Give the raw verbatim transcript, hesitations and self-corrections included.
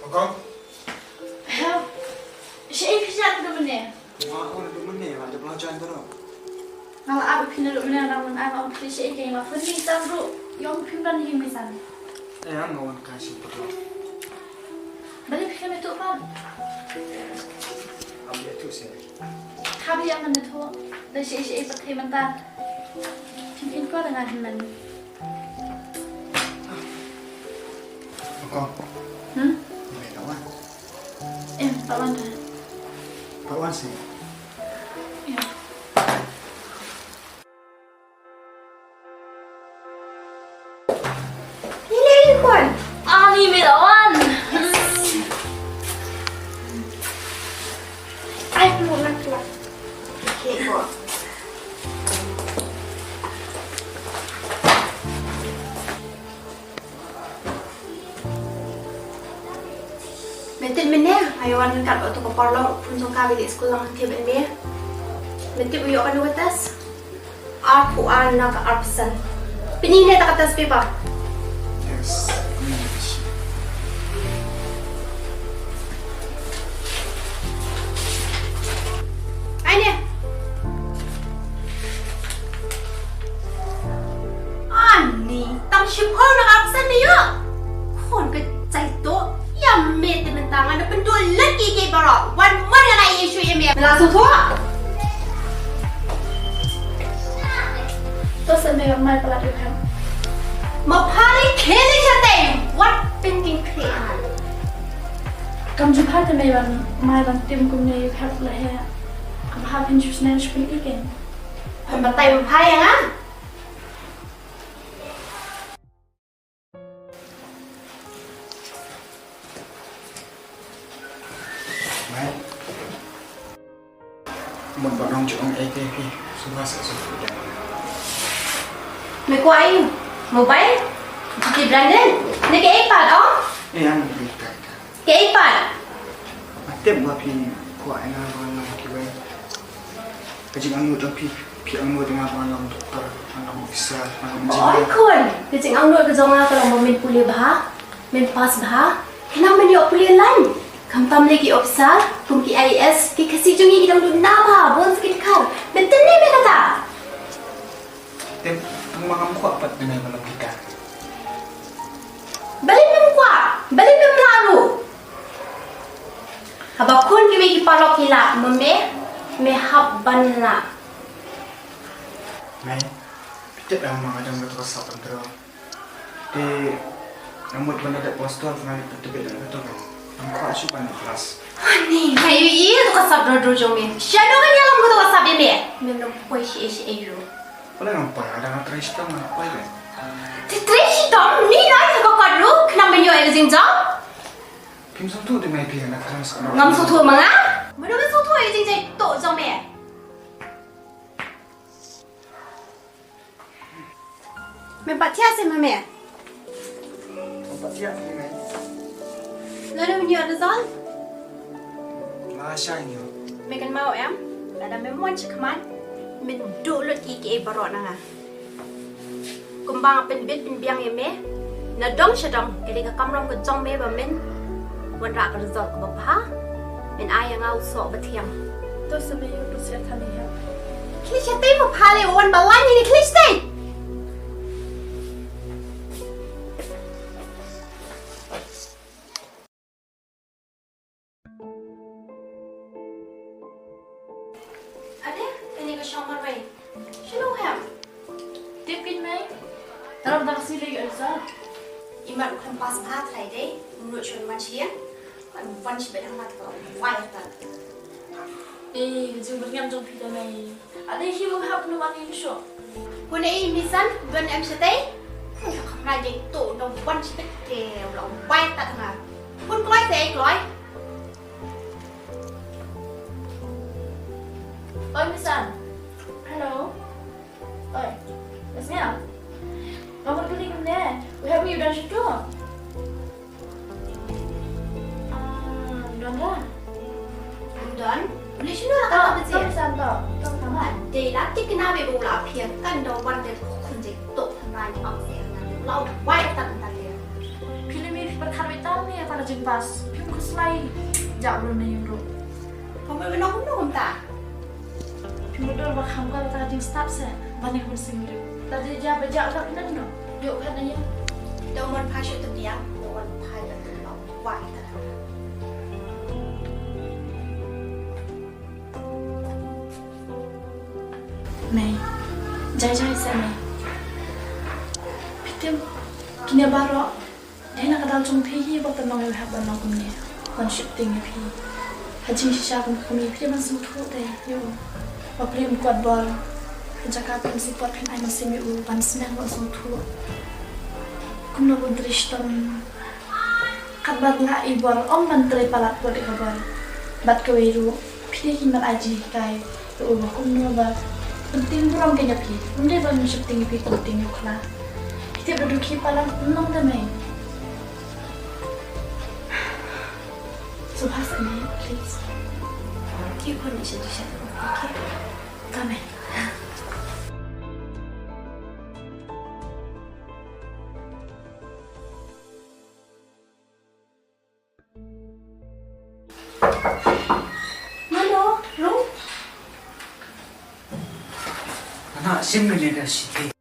Kong. Hello. Shaei phi shah naduh mynne? Nga ong naduh mynne, nga dep la join baroh. Nga la ap ïa phi naduh mynne, nga ong phi shaei, kein la phone ïa i San ruh. Ïa ong phim don hi Misan. Eh, nga wan ka shu pyrlok. Balei phi khlem ïathuh pat? Ap ïathuh seh. Haba ïa ngan ïathuh, da shaei shaei pat hi mynta. Phin pynpaw da nga hynmen. Kong. Hmm? Mei la wan. Em, la wan dah. La wan seh. Em. Ini Khun. Ani, mei la wan. Ai, mo nak lah. Okay, Khun. Me tip mynne, nga ïa wan ryngkat uto ka paralok, u khun jong ka ba dei skul lang ha Thebit me. Me tip u ïoh katno ka test? Arphew ar na ka arphew san. Pyni ne ta ka test paper. Yes. Ai ne. Ani, tang shiphew na ka arphew san me ïoh. Khun ka jait to, ïa me te mynta ngan da pynduh lut ïa ki baroh. Wan wan ngan ai issue ïa me. Me la sngewthuh? To sa me wan mai palat ïa phi. Ma pha lei khie lei shatei. Wat pynking khie. Kam ju pha te me wan mai ban tim kumne ïa phi la he. Kam pha phin ju snem shu pyn i ken. Phan batai ma pha ïa nga. Mei. Mut ba nong jong ei te phi. Suba sa su phi. Me kwah ei mobile? Ki branded? Ne ki iPad oh? Eh, ang ki iPad. Ki iPad. Atem ba phi kwah ei nga ba nong ki wei. Ka jingangnud jong phi, phi angnud ïa nga ba ngan long doktor, ngan long officer, ngan long engineer. Oi khun, ka jingangnud ka jong nga ka long ba men pule bha, men pass bha. Khnang men ïoh pule line. Khamtam lei ki officer, kum ki I A S, ki Khasi jong ngi ki dang duna bha, bun sa ki dkhar. Men tynne me kata. Te tang ba ngam kwah pat te me ba long ki ka. Balei mem kwah, balei mem lah ruh. Haba khun kiwei ki paralok ki lah, ma me, me hap ban lah. Mei, phi tip em ma nga jong kato ka sap pyntrong. Te nga mut ban da dep pastor, nga dep tebit da kato ka. Ngam kwah shuh ban da klas. Ani, nga ïohi ïa kato ka sap dor dor jong me. Shano ngan ïalam kato ka sap ïa me? Mem dang poi shaei shaei ruh. Balei ngam poi, nga dang trei shitom nga poi re. Te trei shitom, ni nai ka kot ruh, khnang ban ïoh ïa ka jingjop. Phim sngewthuh te mei phi na khrang sa. Ngam sngewthuh ma nga. Mano ban sngewthuh ïa ka jingjop to jong me. Me pat thiah seh ma me. Me pat thiah seh ma me. Lada me ïoh result? Nga shah ïoh. Me kynmaw em? Lada me mon shakhmat, men duh lut kiei kiei baroh na nga. Kumba nga pynbit pynbiang ïa me, na dong sha dong, ka dei ka kamram ka jong me ba men wanrah ka result kaba bha, men ai ïa nga u soh ba thiang. To sa me ïoh to sa than ïa. Khlieh shatei ma pha lei wan ba lan ïa ni khlieh shatei. Ade, kane ka shong marwei. Shano u hep? Tip keiñ mei. Tang dang sih lei ka result. Imat u khlem pass bha trai dei. Mut shon man shi ïa. Kan wan shi bad hangat ka wai ta. Eh, ka jingbyrngem jong phi te mei. Ade hi u hap nu man ïa shuh. Khuan ei Misan, don em shatei? Ka khamrai jai to na wan shi bad te u la wai ta nga. Khuan kloi te kloi. Oi Misan. Hello. Oi. Miss Mia. Ngam mut kylli kumne. U hep mi u don shuh tu. Ah, don da. Don. Ule shinu la ka. To, to, Misan, to. To, tama. Dei la tik na be bu la phiang kan da wan de khun je to na ni am se na. La wai ta ta de. Phi le mi phi pyrkhat wei tang ne ta ka jingpass. Phi Slai, jak ruh na ïing ruh. Pha mut ban ong kumno kumta? Phi mutdur ba kham ka ta jingstad se ban ïa ka mynsiem briew. Lada jia ba jak ka pynban no. Ïoh pha na ïing. Da u mon pha shu tu biang, da u mon pha ïa tu biang. Wah ita. Mei, jai jai se mei. Phi tip, kine baroh dei na ka daw jong phi hi ba pynlong ïa u hep ban long kumne, ban sheptieng ïa phi. Ha jingshisha kum kum ïa phi ban sngewthuh te ïa u. Ba phi ym kwah bor. Ha jaka phi ym sngewthuh phin ai mynsiem ïa u ban sngewthuh ban sngewthuh. Kumno ban trei shitom. Katba nga i bor ym ban trei palat bor ïa ka bor. Bad kawei ruh phi dei hi ban ai jinghikai. Ïa u ba kumno ba pyntieng burom kein ïa phi. Ym dei ban sheptieng ïa phi pyntieng ïa u khla. Phi tip ba dukhi palat ym long da mei. Subhas ane, please. Ki khun ni sha sha. Okay. Ka mei. Mano, Rung? Ana sim ni da siti.